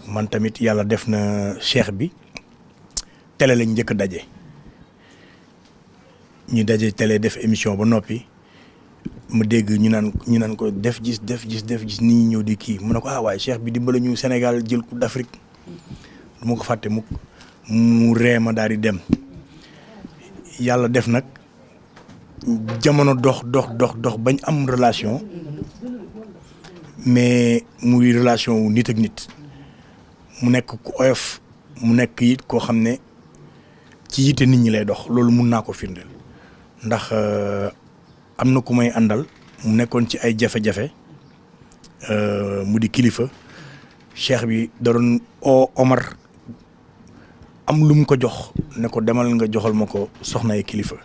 man tamit yàlla def na cheikh bi télé lañ njëkk daje ñu daje télé def émission ba noppi ma dégg ñu naan ko def gis nit ñi ñëw di kii mu ne ko waaye cheikh bi dimbala ñu Sénégal jël coupe d'Afrique du ma ko fàtte mukk mu ree ma daal di dem yàlla def nag jamono dox bañ am relation mais muy relation wu nit ak nit mu nekk ku oyof mu nekk it koo xam ne ci yitte nit ñi lay dox loolu mun naa ko firndeel ndax am na ku may àndal mu nekkoon ci ay jafe-jafe mu di kilifa cheikh bi da doon Omar am lu mu ko jox ne ko demal nga joxal ma ko soxna ay kilifa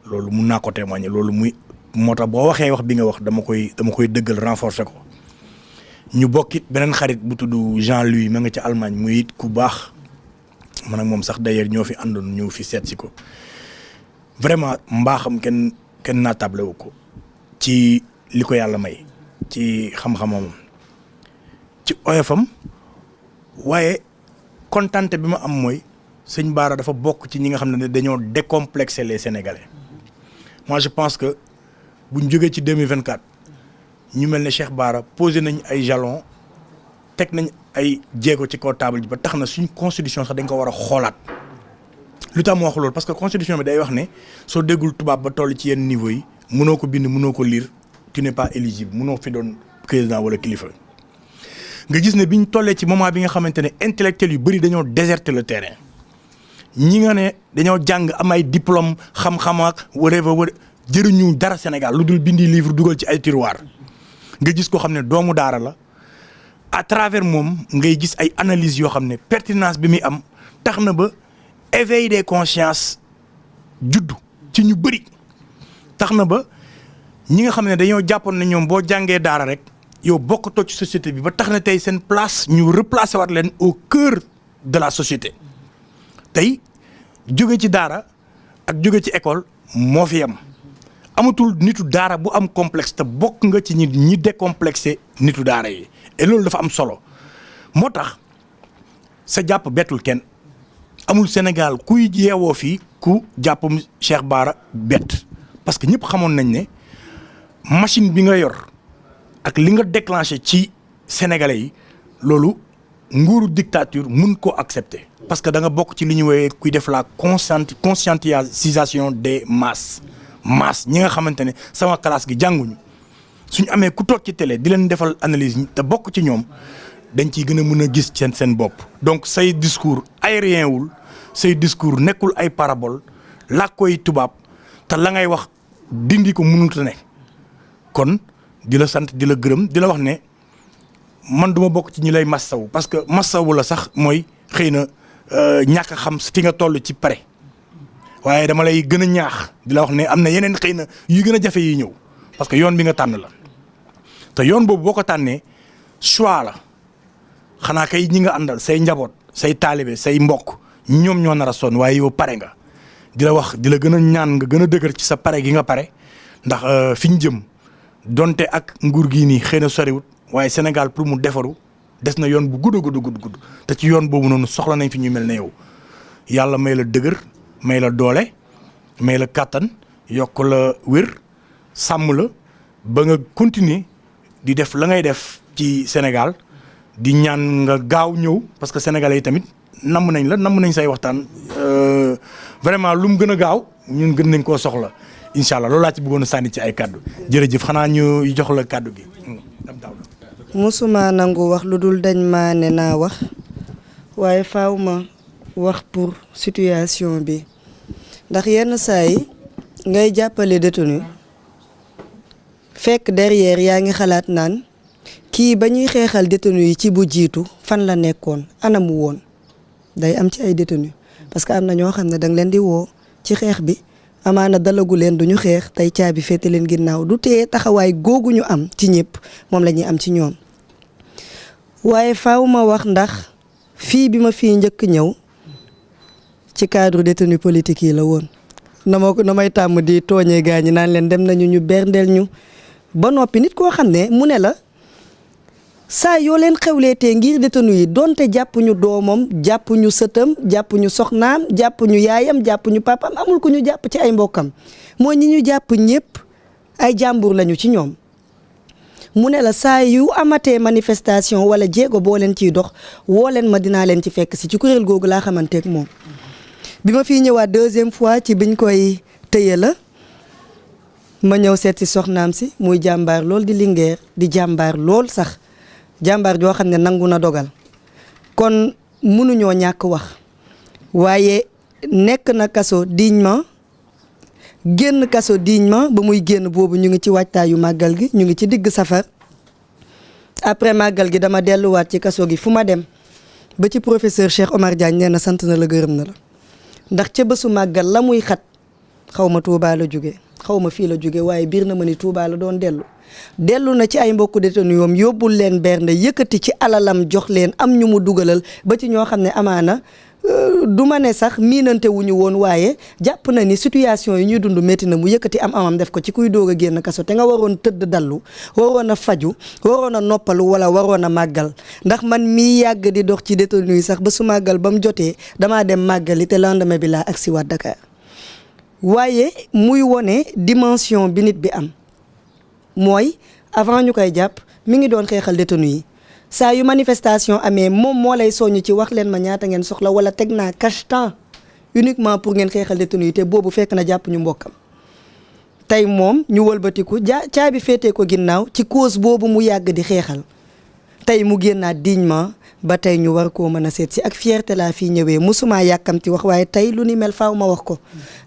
loolu mun naa ko témoigner loolu muy moo tax boo waxee wax bi nga wax dama koy dëggal renforcer ko. ñu bokkit beneen xarit bu tudd Jean-Louis ma nga ca Allemagne muy it ku baax man ak moom sax d'ailleurs ñoo fi àndoon ñëw fi seet si ko vraiment mbaaxam kenn naatable wu ko ci li ko yàlla may ci xam-xamam ci oyofam waaye kontante bi ma am mooy sëñ Bara dafa bokk ci ñi nga xam ne dañoo décomplexer les Sénégalais moi je pense que buñ jógee ci 2024 ñu mel ne Cheikh Bara posé nañ ay jalons teg nañ ay jéego ci kaw table ji ba tax na suñ constitution sax dañ ko war a xoolaat lu tax mu wax loolu parce que constitution bi day wax ne soo déggul tubaab ba toll ci yenn niveau yi mënoo ko bind mënoo ko lire tu n'es pas éligible mënoo fi doon président wala kilifa. nga gis ne biñ tollee ci moment bi nga xamante ne intellectuels yu bëri dañoo déserter le terrain ñi nga ne dañoo jàng am ay diplôme xam-xam ak whatever jëriñu dara Sénégal lu dul bindi livre dugal ci ay tiroir nga gis ko xam ne doomu daara la à travers moom ngay gis ay analyses yoo xam ne pertinence bi muy am tax na ba éveil des consciences juddu ci ñu bëri tax na ba ñi nga xam ne dañoo jàppoon ne ñoom boo jàngee daara rek yow bokkatoo ci société bi ba tax na tey seen place ñu replacer waat leen au cœur de la société tey jóge ci daara ak jóge ci école moo fi yem. amatul nitu daara bu am complexe te bokk nga ci ñi décomplexé nitu daara yi et loolu dafa am solo moo tax sa jàpp bettul kenn amul Sénégal kuy yeewoo fii ku jàppum Cheikh Bara bett parce que ñëpp xamoon nañ ne machine bi nga yor ak li nga déclenché ci sénégalais yi loolu nguuru dictature mun koo accepter parce que da nga bokk ci li ñu woowee kuy def la conscientisation des masses. ñi nga xamante ne sama classe gi jànguñu suñu amee ku toog ci télé di leen defal analyse te bokk ci ñoom dañ ciy gën a mën a gis seen bopp. donc say discours aérien wul say discours nekkul ay parabole làkkooy tubaab te la ngay wax dindi ko mënut a ne kon di la sant di la gërëm di la wax ne man duma bokk ci ñi lay massawu parce que massawu la sax mooy xëy na ñàkk a xam fi nga toll ci pare. waaye dama lay gën a ñaax di la wax ne am na yeneen xëy na yu gën a jafe yi ñëw parce que yoon bi nga tànn la te yoon boobu boo ko tànnee choix la xanaa kay ñi nga àndal say njaboot say taalibe say mbokk ñoom ñoo nar a sonn waaye yow pare nga di la wax di la gën a ñaan nga gën a dëgër ci sa pare gi nga pare ndax fi ñu jëm donte ak nguur gii nii xëy na soriwut waaye Sénégal pour mu defaru des na yoon bu gudd te ci yoon boobu noonu soxla nañ fi ñu mel ne yow yàlla may la dëgër. may la doole may la kàttan yokk la wér sàmm la ba nga continuer di def la ngay def ci Sénégal di ñaan nga gaaw ñëw parce que sénégalais yi tamit namm nañ say waxtaan vraiment lu mu gën a gaaw ñun gën nañ koo soxla incha allah loolu laa ci bëggoon a sànni ci ay kàddu jërëjëf xanaa ñu jox la kàddu gi. musuma nangu wax lu dul dañ maa ne naa wax waaye faaw ma wax pour situation bi. ndax yenn saa yi ngay jàppale détenu fekk derrière yaa ngi xalaat naan kii ba ñuy xeexal détenu yi ci bu jiitu fan la nekkoon anamu woon day am ci ay détenu parce que am na ñoo xam ne danga leen di woo ci xeex bi amaana dalagu leen duñu xeex tey caabi féete leen ginnaaw du tee taxawaay googu ñu am ci ñëpp moom la ñuy am ci ñoom waaye faaw ma wax ndax fii bi ma fii njëkk ñëw ci cadre détenu politique yi la woon na may tàmm di tooñee gaa ñi naan leen dem nañu ñu berndeel ñu ba noppi nit koo xam ne mu ne la saa yoo leen xewleetee ngir détenu yi donte jàpp ñu doomam jàpp ñu sëtam jàpp ñu soxnaam jàpp ñu yaayam jàpp ñu papam amul ku ñu jàpp ci ay mbokkam mooy ñi ñu jàpp ñëpp ay jàmbur lañu ci ñoom mu ne la saa yu amatee manifestation wala jéego boo leen ciy dox woo leen ma dinaa leen ci fekk si ci kuréel googu laa xamanteeg moom bi ma fiy ñëwaat deuxième fois ci biñ koy tëye la ma ñëw seet si soxnaam si muy jàmbaar lool di Linguère di jàmbaar lool sax jàmbaar joo xam ne nangu na dogal kon mënuñoo ñàkk wax waaye nekk na kaso dignement génn kaso dignement ba muy génn boobu ñu ngi ci waajtaayu màggal gi ñu ngi ci digg safar après màggal gi dama delluwaat ci kaso gi fu ma dem ba ci professeur Cheikh Omar Diagne nee na sant na la gërëm na la ndax ca bésu màggal la muy xat xaw ma Touba la jóge xaw ma fii la jóge waaye biir na ma ni Touba la doon dellu na ci ay mbokku détenu yoom yóbbul leen bernde yëkkati ci alalam jox leen am ñu mu dugalal ba ci ñoo xam ne amaana du ma ne sax miinante wuñu woon waaye jàpp na ni situation yi ñuy dund métti na mu yëkkati amam def ko ci kuy doog a génn kaso te nga waroon tëdd dallu waroon a faju waroon a noppalu wala waroon a màggal ndax man mii yàgg di dox ci détenu yi sax ba su màggal ba mu jotee damaa dem màggali te lendemain bi laa agsi waat Dakar waaye muy wone dimension bi nit bi am mooy avant ñu koy jàpp mi ngi doon xeexal détenu yi saa yu manifestation amee moom moo lay soññ ci wax leen ma ñaata ngeen soxla wala teg naa cache-temps uniquement pour ngeen xeexal détenu yi te boobu fekk na jàpp ñu mbokkam tey moom ñu wëlbatiku caabi féetee ko ginnaaw ci cause boobu mu yàgg di xeexal tey mu génnaat dignement ba tey ñu war koo mën a seet si ak fierté laa fii ñëwee mosumaa yàkkamti wax waaye tey lu ni mel faaw ma wax ko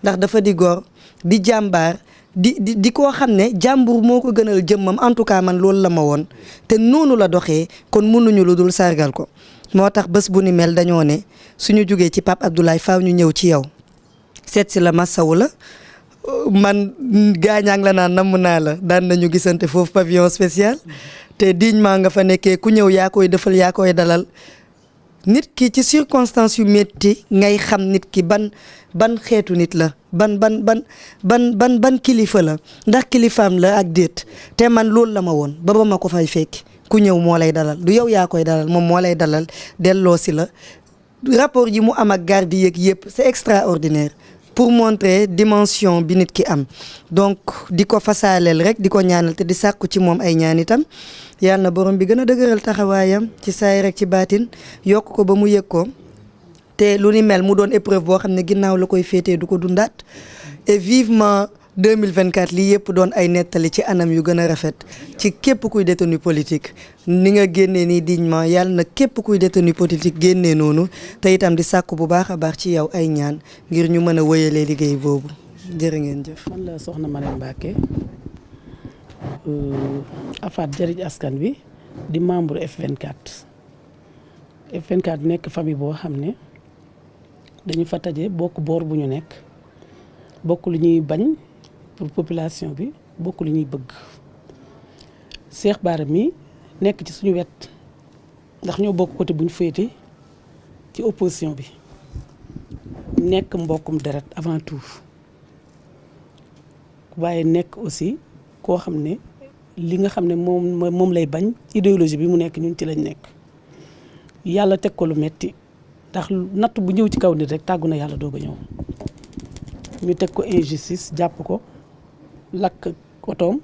ndax dafa di góor di jàmbaar di koo xam ne jàmbur moo ko gënal jëmmam en tout cas man loolu la ma woon te noonu la doxee kon mënuñu lu dul sargal ko moo tax bés bu ni mel dañoo ne suñu jógee ci Pape Abdoulaye faaw ñu ñëw ci yow seet si la massawu la man gaañaa ngi la naan namm naa la daan nañu gisante foofu pavillon spécial te dignement nga fa nekkee ku ñëw yaa koy defal yaa koy dalal nit ki ci circonstance yu métti ngay xam nit ki ban xeetu nit la ban kilifa la ndax kilifaam la ak déet te man loolu la ma woon ba ma ko fay fekk ku ñëw moo lay dalal du yow yaa koy dalal moom moo lay dalal delloo si la rapport yi mu am ak garde yeeg yëpp c'est extraordinaire pour montrer dimension bi nit ki am donc di ko fasaaleel rek di ko ñaanal te di sàkku ci moom ay ñaan itam yàlla na borom bi gën a dëgëral taxawaayam ci saay rek ci baatin yokk ko ba mu yëg ko te lu ni mel mu doon épreuve boo xam ne ginnaaw la koy féetee du ko dundaat et vivement 2024 lii yëpp doon ay nettali ci anam yu gën a rafet ci képp kuy détenu politique ni nga génnee nii dignement yàlla na képp kuy détenu politique génnee noonu te itam di sàkku bu baax a baax ci yow ay ñaan ngir ñu mën a wëyalee liggéey boobu jërë ngeen jëf. man la soxna Marème Mbacké afaat jëriñ askan wi di membre F24 nekk famille boo xam ne dañu fa taje bokk boor bu ñu nekk bokk lu ñuy bañ pour population bi bokk lu ñuy bëgg Cheikh Bara mi nekk ci suñu wet ndax ñoo bokk côté bu ñu féete ci opposition bi nekk mbokkum deret avant tout waaye nekk aussi koo xam ne li nga xam ne moom lay bañ idéologie bi mu nekk ñun ci lañ nekk yàlla teg ko lu metti ndax natt bu ñëw ci kaw nit rek tàggu na yàlla doog a ñëw ñu teg ko injustice jàpp ko lakk otoom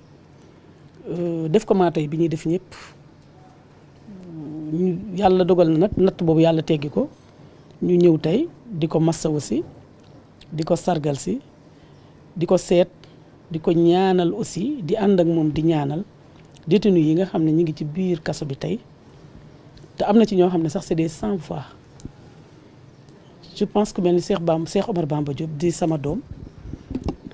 def ko maa tey bi ñuy def ñëpp yàlla dogal na nag natt boobu yàlla teggi ko ñu ñëw tey di ko massawu si di ko sargal si di ko seet di ko ñaanal aussi di ànd ak moom di ñaanal détenu yi nga xam ne ñu ngi ci biir kaso bi tey te am na ci ñoo xam ne sax c'est des sans-voix je pense que mel ni Cheikh Omar Bamba Diop di sama doom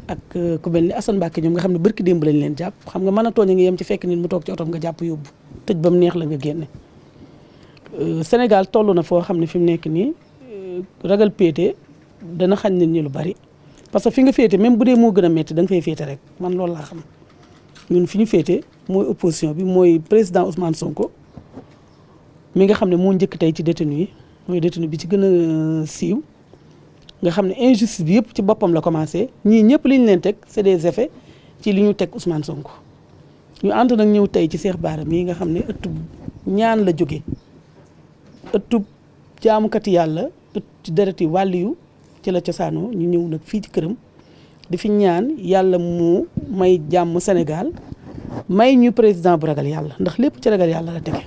ak ku mel ni Assane Mbacké ñoom nga xam ne barki démb lañ leen jàpp xam nga mën a tooñ a ngi yem ci fekk nit mu toog ci otom nga jàpp yóbbu tëj ba mu neex la nga génne Sénégal toll na foo xam ne fi mu nekk nii ragal péete dana xañ nit ñi lu bari parce que fi nga féete même bu dee moo gën a metti da nga fay féete rek man loolu laa xam ñun fi ñu féete mooy opposition bi mooy président Ousmane Sonko mi nga xam ne moo njëkk tey ci détenu yi mooy détenu bi ci gën a siiw nga xam ne injustice bi yëpp ci boppam la commencé ñii ñëpp li ñu leen teg c'est des effets ci li ñu teg Ousmane Sonko ñu ànd nag ñëw tey ci Cheikh Bara mii nga xam ne ëttub ñaan la jóge ëttub jaamukati yàlla ci dereti wàlliyu ci la cosaanoo ñu ñëw nag fii ci këram di fi ñaan yàlla mu may jàmm Sénégal may ñu président bu ragal yàlla ndax lépp ci ragal yàlla la tege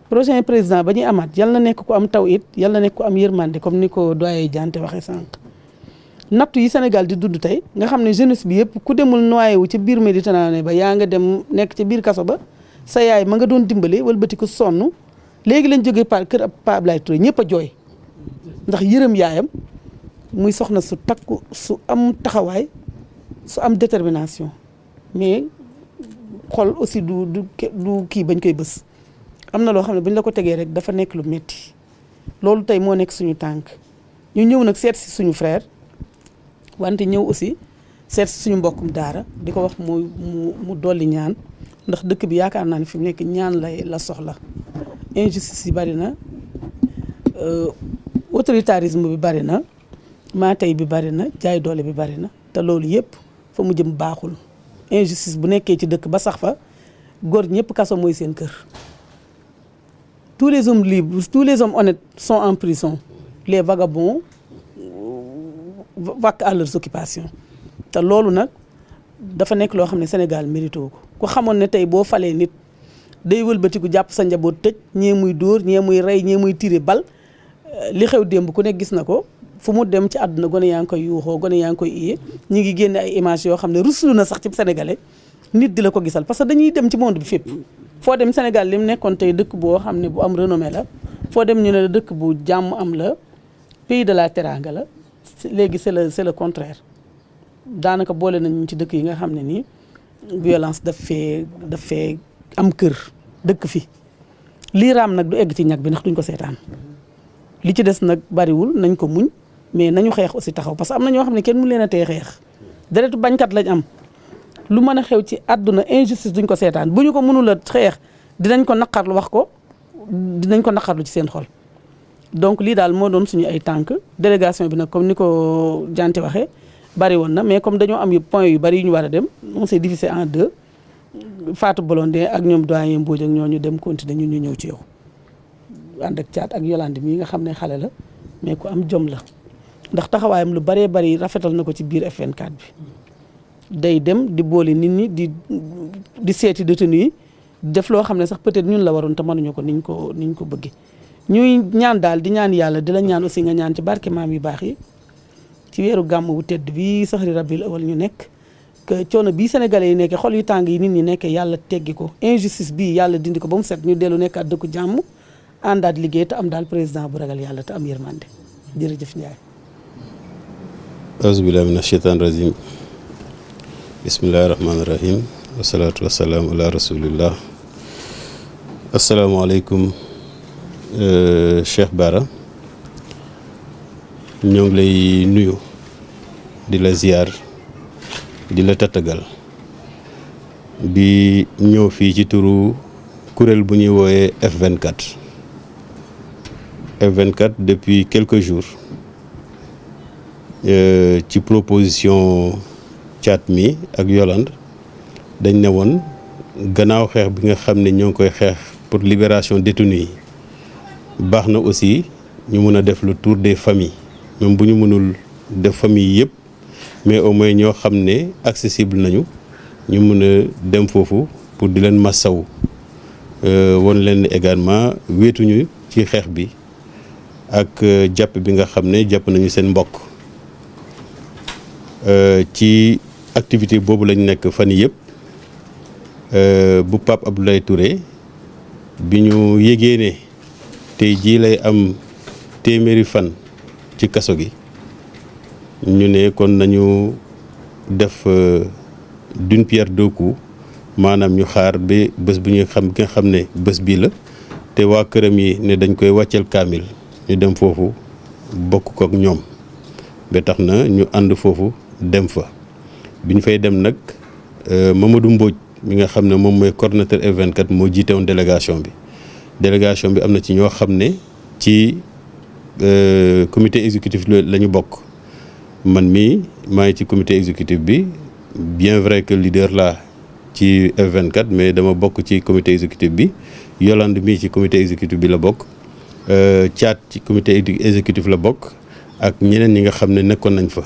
prochain président ba ñuy amaat yal na nekk ku am taw it yal na nekk ku am yërmande comme ni ko doyen Diante waxee sànq nattu yi Sénégal di dund tey nga xam ne jeunesse bi yëpp ku demul noyé wu ci biir Méditerranée ba yaa nga dem nekk ci biir kaso ba sa yaay ma nga doon dimbale wëlbati ko sonn léegi lañ jógee kër Pa Ablaye Touré ñëpp a jooy ndax yërëm yaayam muy soxna su takku su am taxawaay su am détermination mais xol aussi du kii bañ koy bës am na loo xam ne buñ la ko tegee rek dafa nekk lu metti loolu tey moo nekk suñu tànk ñu ñëw nag seet si suñu frère wante ñëw aussi seet si suñu mbokkum daara di ko wax mu dolli ñaan ndax dëkk bi yaakaar naa ne fi mu nekk ñaan la soxla injustice yi bari na autoritarisme bi bari na maa tey bi bari na jaay doole bi bari na te loolu yëpp fa mu jëm baaxul injustice bu nekkee ci dëkk ba sax fa góor ñëpp kaso mooy seen kër tous les hommes libres tous les hommes honnêtes sont en prison les vagabonds vaquent à leurs occupations te loolu nag dafa nekk loo xam ne Sénégal mérito ko ku xamoon ne tey boo falee nit day wëlbatiku jàpp sa njaboot tëj ñee muy dóor ñee muy rey ñee muy tiré bal li xew démb ku nekk gis na ko fu mu dem ci àdduna gone yaa ngi koy yuuxoo gone yaa ngi koy iyee ñi ngi génne ay images yoo xam ne ruslu na sax ci sénégalais nit di la ko gisal parce que dañuy dem ci monde bi fépp foo dem Sénégal li mu nekkoon tey dëkk boo xam ne bu am renommée la foo dem ñu ne la dëkk bu jàmm am la pays de la teranga la léegi c'est le contraire daanaka boole nañu ci dëkk yi nga xam ne nii violence daf fee am kër dëkk fi lii raam nag du egg ci ñag bi ndax duñ ko seetaan li ci des nag bariwul nañ ko muñ mais nañu xeex aussi taxaw parce que am na ñoo xam ne kenn mu leen a tee xeex deretu bañkat lañ am lu mën a xew ci àdduna injustice duñ ko seetaan bu ñu ko mënul a xeex dinañ ko naqarlu wax ko dinañ ko naqarlu ci seen xol donc lii daal moo doon suñu ay tànk délégation bi nag comme ni ko Diante waxee bari woon na mais comme dañoo am yu point yu bari yu ñu war a dem on s'est divisé en deux Fatou Blondin ak ñoom doyen Mbodj ak ñooñu dem continuer ñun ñu ñëw ci yow ànd ak Thiat ak Yolande mii nga xam ne xale la mais ku am jom la ndax taxawaayam lu baree bari rafetal na ko ci biir F24 bi day dem di boole nit ñi di seeti détenu yi def loo xam ne sax peut-être ñun la waroon te mënuñu ko niñ ko bëggee ñuy ñaan daal di ñaan yàlla di la ñaan aussi nga ñaan ci barke maam yu baax yi ci weeru gàmm wu tedd bi saxri rabil awal ñu nekk que coono bii sénégalais yi nekkee xol yu tàng yi nit ñi nekkee yàlla teggi ko injustice bii yàlla dindi ko ba mu set ñu dellu nekkaat dëkku jàmm àndaat liggéey te am daal président bu ragal yàlla te am yërmande jërëjëf Ndiaye. auzu billahi mina shaytaan rajim bismillahi rahmaani rahim wasalaatu wasalaamu ala rasulillah asalaamaaleykum Cheikh Bara ñoo ngi lay nuyu di la ziar di la tatagal di ñëw fii ci turu kuréel bu ñuy wooyee F24 F24 depuis quelques jours ci proposition Thiat mi ak Yolande dañ ne woon gannaaw xeex bi nga xam ne ñoo ngi koy xeex pour libération détenus yi baax na aussi ñu mun a def le tour des familles même bu ñu mënul def famille yëpp mais au moins ñoo xam ne accessible nañu ñu mun a dem foofu pour di leen massawu won leen également wéetuñu ci xeex bi ak jàpp bi nga xam ne jàpp nañu seen mbokk ci activité boobu lañ nekk fan yëpp bu Pape Abdoulaye Touré bi ñu yégee ne tey jii lay am téeméeri fan ci kaso gi ñu ne kon nañu def d'une pierre deux coups maanaam ñu xaar ba bés bu ñu xam nga xam ne bés bii la te waa këram yi ne dañ koy wàcceel kaamil ñu dem foofu bokk ko ak ñoom ba tax na ñu ànd foofu dem fa bi ñu fay dem nag Mamadou Mbodj mi nga xam ne moom mooy coordonnateur F24 moo jiite woon délégation bi am na ci ñoo xam ne ci comité exécutif la ñu bokk man mii maa ngi ci comité exécutif bi bien vrai que leader la ci F24 mais dama bokk ci comité exécutif bi Yolande mii ci comité exécutif bi la bokk Thiat ci comité exécutif la bokk ak ñeneen ñi nga xam ne nekkoon nañ fa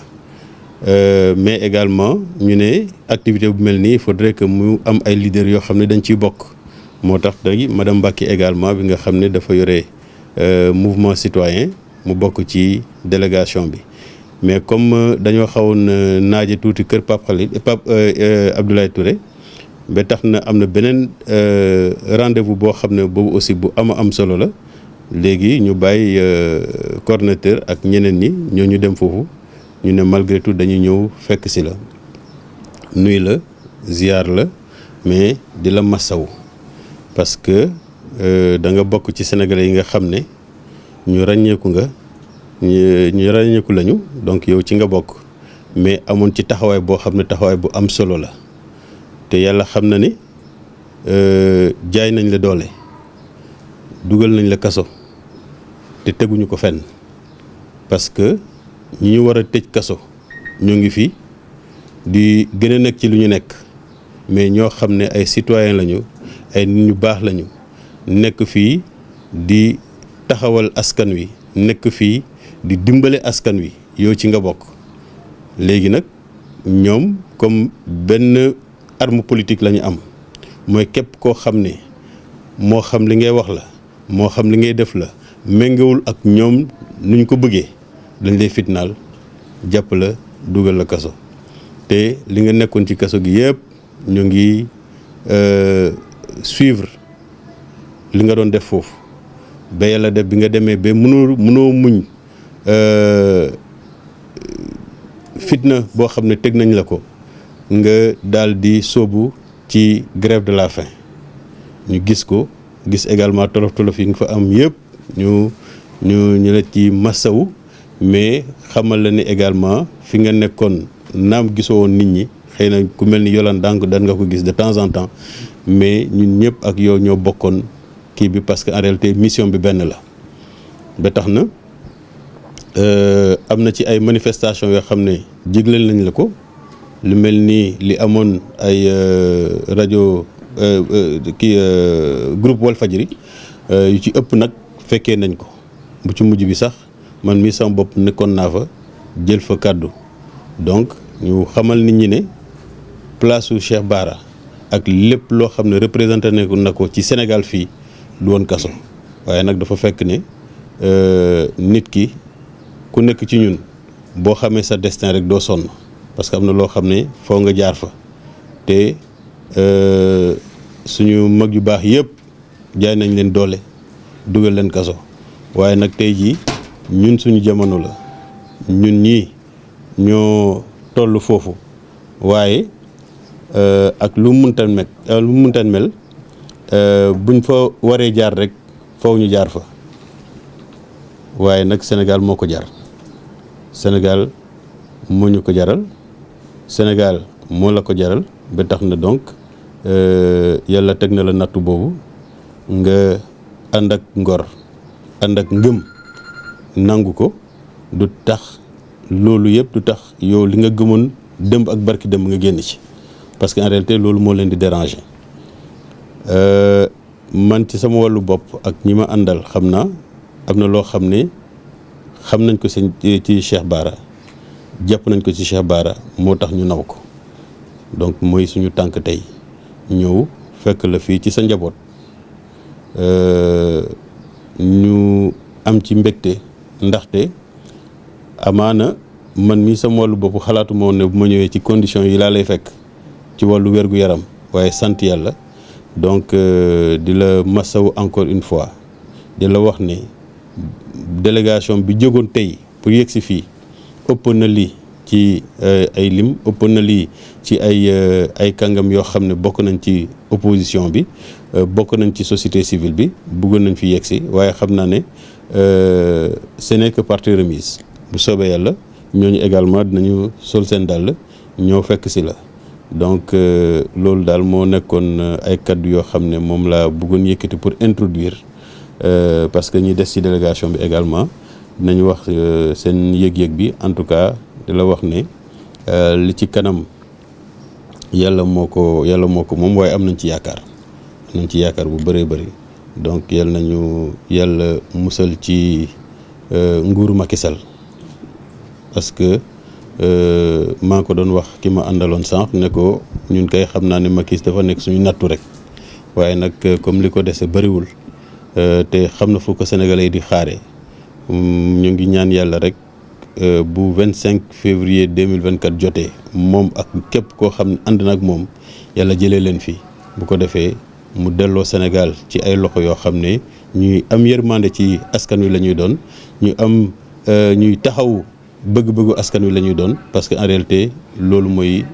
mais également ñu ne activité bu mel nii il faudrait que mu am ay leaders yoo xam ne dañ ciy bokk moo tax tey madame Mbacké également bi nga xam ne dafa yore mouvement citoyen mu bokk ci délégation bi mais comme dañoo xawoon naaje tuuti kër Pape Abdoulaye Touré ba tax na am na beneen rendez-vous boo xam ne boobu aussi bu am solo la léegi ñu bàyyi coordonnateur ak ñeneen ñi ñoo ñu dem foofu ñu ne malgré tout dañuy ñëw fekk si la nuy la ziar la mais di la massawu parce que da nga bokk ci sénégalais yi nga xam ne ñu ràññeeku nga ñu ràññeeku lañu donc yow ci nga bokk mais amoon ci taxawaay boo xam ne taxawaay bu am solo la te yàlla xam na ni jaay nañ la doole dugal nañ la kaso te teguñu ko fenn parce que ñi ñu war a tëj kaso ñoo ngi fi di gën a nekk ci lu ñu nekk mais ñoo xam ne ay citoyen lañu ay nit ñu baax lañu nekk fii di taxawal askan wi nekk fii di dimbale askan wi yow ci nga bokk léegi nag ñoom comme benn arme politique la ñu am mooy képp koo xam ne moo xam li ngay wax la moo xam li ngay def la méngewul ak ñoom nuñ ko bëggee dañ lay fitnaal jàpp la dugal la kaso te li nga nekkoon ci kaso gi yëpp ñu ngi suivre li nga doon def foofu ba yàlla def bi nga demee ba mënoo muñ fitna boo xam ne teg nañ la ko nga daal di sóobu ci grève de la faim ñu gis ko gis également tolof yi nga fa am yëpp ñu la ci massawu mais xamal la ni également fi nga nekkoon naam gisoo woon nit ñi xëy na ku mel ni Yolande donc daan nga ko gis de temps en temps mais ñun ñëpp ak yow ñoo bokkoon kii bi parce que en réalité mission bi benn la ba tax na am na ci ay manifestations yoo xam ne jégleel nañ la ko lu mel ni li amoon ay rajo groupe Walfadjri yu ci ëpp nag fekkee nañ ko bu ci mujj bi sax man mii sama bopp nekkoon naa fa jël fa kàddu donc ñu xamal nit ñi ne place su Cheikh Bara ak lépp loo xam ne représenté na ko ci Sénégal fii du woon kaso waaye nag dafa fekk ne nit ki ku nekk ci ñun boo xamee sa destin rek doo sonn parce que am na loo xam ne foo nga jaar fa te suñu mag yu baax yëpp jaay nañ leen doole dugal leen kaso waaye nag tey jii ñun suñu jamono la ñun ñii ñoo toll foofu waaye ak lu mu mëntaan mel buñ fa waree jaar rek faw ñu jaar fa waaye nag Sénégal moo ko jar Sénégal moo ñu ko jaral Sénégal moo la ko jaral ba tax na donc yàlla teg na la nattu boobu nga ànd ak ngor ànd ak ngëm nangu ko du tax loolu yëpp du tax yow li nga gëmoon dëmb ak barki dëmb nga génn ci parce que en réalité loolu moo leen di déranger man ci sama wàllu bopp ak ñi ma àndal xam naa am na loo xam ne xam nañ ko ci Cheikh Bara jàpp nañ ko ci Cheikh Bara moo tax ñu naw ko donc mooy suñu tànk tey ñëw fekk la fii ci sa njaboot ñu am ci mbégte ndaxte amaana man mii sama wàllu bopp xalaatu ma woon ne bu ma ñëwee ci conditions yi laa lay fekk ci wàllu wérgu yaram waaye sant yàlla donc di la masawu encore une fois di la wax ne délégation bi jógoon tey pour yegg si fii ëpp na lii ci ay lim ëpp na lii ci ay kàngam yoo xam ne bokk nañ ci opposition bi bokk nañ ci société civile bi bëggoon nañ fi yegg si waaye xam naa ne ce n'est que partie remise bu soobee yàlla ñooñu également dinañu sol seen dàll ñoo fekk si la donc loolu daal moo nekkoon ay kaddu yoo xam ne moom laa bëggoon yëkkati pour introduire parce que ñi des ci délégation bi également dinañ wax seen yëg-yëg bi en tout cas di la wax ne li ci kanam yàlla moo ko moom waaye am nañ ci yaakaar bu bëree bëri donc yàlla musal ci nguuru Macky Sall parce que maa ngi ko doon wax ki ma àndaloon sànq ne ko ñun kay xam naa ne Macky dafa nekk suñu nattu rek waaye nag comme li ko dese bëriwul te xam na fu ko sénégalais yi di xaare ñu ngi ñaan yàlla rek bu 25 février 2024 jotee moom ak képp koo xam ne ànd na ak moom yàlla jëlee leen fi bu ko defee mu delloo Sénégal ci ay loxo yoo xam ne ñuy am yërmande ci askan wi la ñuy doon ñuy taxaw bëgg-bëggu askan wi la ñuy doon parce que en réalité loolu mooy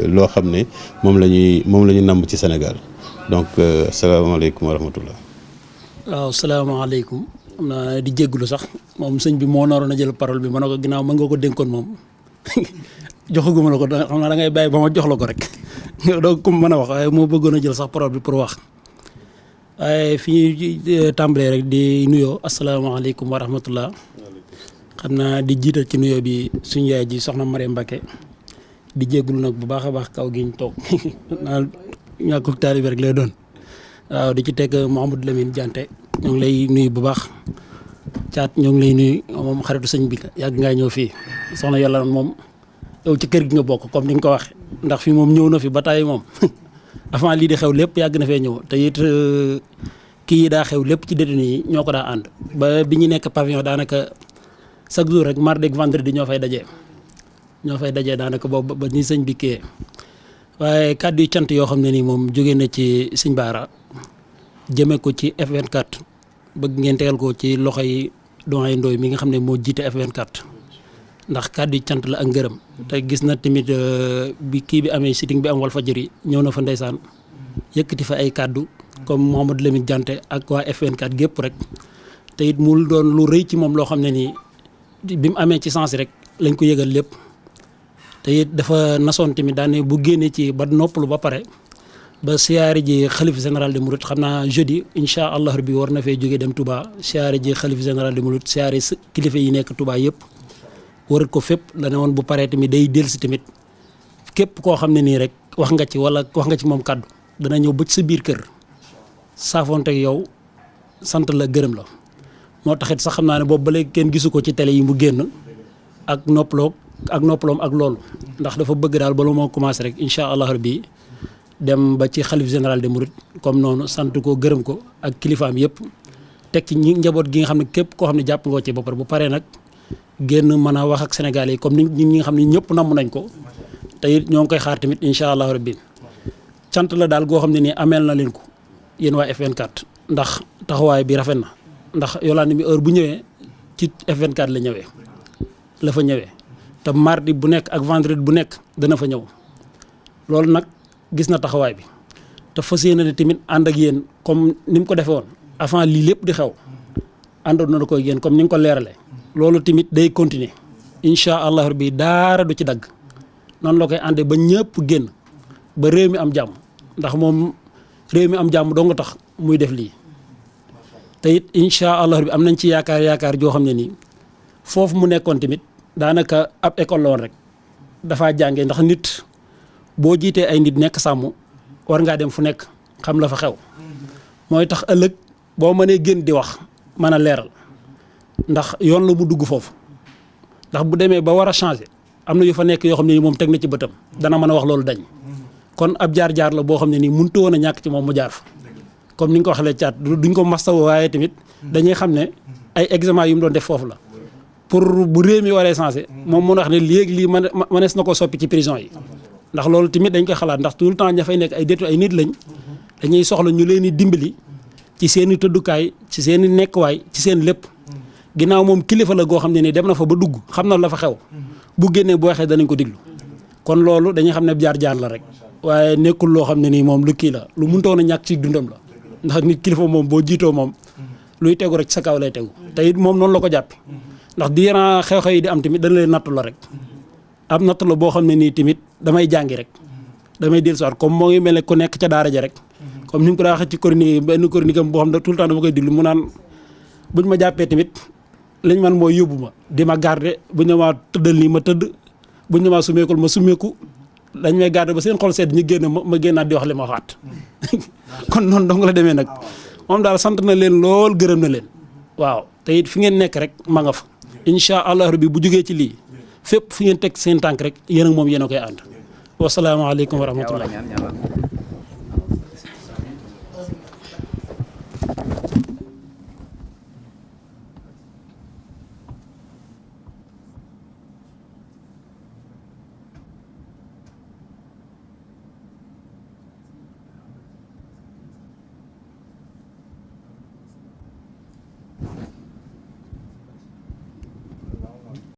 loo xam ne moom la ñu namm ci Sénégal donc asalaamaaleykum wa rahmatullah. waaw salaamaaleykum xam naa di jéggulu sax moom sëñ bi moo naroon a jël parole bi ma ne ko ginnaaw mën nga ko dénkoon moom joxaguma la ko xam naa da ngay bàyyi ba ma jox la ko rek donc comme mën a wax waaye moo bëggoon a jël sax parole bi pour wax waaye fi ñuy tàmbalee rek di nuyoo asalaamaaleykum wa rahmatullah. xam naa di jiital ci nuyoo bi suñu yaay ji soxna Mariam Mbacké di jéggulu nag bu baax a baax kaw gi ñu toog naa ñàkkul taalibe rek lay doon waaw di ci teg Mouhamadou Lamine Diante ñoo ngi lay nuyu bu baax caat ñoo ngi lay nuyu moom xaritu sëñ bi yàgg ngaa ñëw fii soxna yàlla moom yow ci kër gi nga bokk comme ni nga ko waxee ndax fi moom ñëw na fi ba tàyyi moom avant lii di xew lépp yàgg na fee ñëw te it kii yi daa xew lépp ci détenu yi ñoo ko daa ànd ba bi ñu nekk pavillon daanaka chaque jour rek mardi ak vendredi ñoo fay dajee daanaka boobu ba ni sëñ bi kii waaye kàddu yu cant yoo xam ne nii moom jóge na ci sëñ Baara jëmee ko ci F24 bëgg ngeen tegal ko ci loxo yi doyen Ndoye mi nga xam ne moo jiite F24 ndax kàddu yu cant la ak ngërëm te gis na tamit bi kii bi amee sitting bi am Walfadjri ñëw na fa ndeysaan yëkkati fa ay kàddu comme Mouhamadou Lamine Diante ak waa F24 gépp rek te it mu doon lu rëy ci moom loo xam ne nii bi mu amee ci sens rek lañ ko yëgal lépp te it dafa nasoon tamit daane bu génnee ci ba noppalu ba pare ba siyaare ji xalif général de Mouride xam naa jeudi incha allah rabbi war na fee jógee dem Touba siyaare ji xalif général de Mouride siyaare kilifa yi nekk Touba yëpp warat ko fépp la ne woon bu paree tamit day dellusi tamit képp koo xam ne nii rek wax nga ci wala wax nga ci moom kàddu dana ñëw ba ci sa biir kër saafoonte ak yow sant la gërëm la moo taxit sax xam naa ne boobu ba léegi kenn gisu ko ci télé yi mu génn ak noppaloom ak loolu ndax dafa bëgg daal bala moo commencé rek incha allah rabbi dem ba ci xalif général de Mouride comme noonu sant ko gërëm ko ak kilifaam yëpp teg ci njaboot gi nga xam ne képp koo xam ne jàpp nga ci ba pare bu paree nag génn mën a wax ak Sénégalais yi comme ni ñi nga xam ne ñëpp namm nañ ko te it ñoo ngi koy xaar tamit incha allah rabbi cant la daal goo xam ne nii ameel na leen ko yéen waa F24 ndax taxawaay bi rafet na ndax Yolande mi heure bu ñëwee ci F24 la fa ñëwee te mardi bu nekk ak vendredi bu nekk dana fa ñëw loolu nag gis na taxawaay bi te fas yéene ne tamit ànd ak yéen comme ni mu ko defee woon avant lii lépp di xew àndoon na ko yéen comme ni nga ko leeralee loolu tamit day continuer incha allah rabbi daara du ci dagg noonu la koy àndee ba ñëpp génn ba réew mi am jàmm ndax moom réew mi am jàmm doo nga tax muy def lii te it incha allah rabbi am nañ ci yaakaar joo xam ne nii foofu mu nekkoon tamit daanaka ab école la woon rek dafaa jàngee ndax nit boo jiitee ay nit nekk sàmm war ngaa dem fu nekk xam la fa xew mooy tax ëllëg boo mënee génn di wax mën a leeral ndax yoon la mu dugg foofu ndax bu demee ba war a changer am na yu fa nekk yoo xam ne ni moom teg na ci bëtam dana mën a wax loolu dañ kon ab jaar-jaar la boo xam ne nii mënut woon a ñàkk ci moom mu jaar fa comme ni nga ko waxee caat duñ ko mastaw waaye tamit dañuy xam ne ay examen yu mu doon def foofu la pour bu réew mi waree changer moom mën a wax ne léegi lii mënees na ko soppi ci prison yi ndax loolu tamit dañ koy xalaat ndax tout le temps ña fay nekk ay détenu ay nit lañ dañuy soxla ñu leen di dimbali ci seen i tëddukaay ci seen i nekkuwaay ci seen lépp ginnaaw moom kilifa la goo xam ne nii dem na fa ba dugg xam na la fa xew bu génnee bu waxee danañ ko diglu kon loolu dañuy xam ne jaar-jaar la rek waaye nekkul loo xam ne nii moom lu kii la lu mëntoon a ñàkk ci dundam la ndax nit kilifa moom boo jiitoo moom luy tegu rek sa kaw lay tegu te it moom noonu la ko jàppe ndax diiran xew-xew yi di am tamit dana leen nattu la rek am nattu la boo xam ne nii tamit damay jàngi rek damay dellusiwaat comme moo ngi mel ne ku nekk ca daara ja rek comme ni mu ko daa waxee ci chronique benn chronique am boo xam ne tout le temps dama koy diglu mu naan buñ ma jàppee tamit liñ man mooy yóbbu ma di ma garder buñ ne maa tëddal nii ma tëdd buñ ne maa sumeekul ma sumeeku dañ may garder ba seen xol sedd ñu génn ma génnaat di wax li ma waxaat kon noonu dong la demee nag moom daal sant na leen lool gërëm na leen waaw te it fi ngeen nekk rek ma nga fa incha allah rabbi bu jógee ci lii fépp fi ngeen teg seen tànk rek yéen ak moom yéen a koy ànd wasalaamaaleykum wa rahmatullah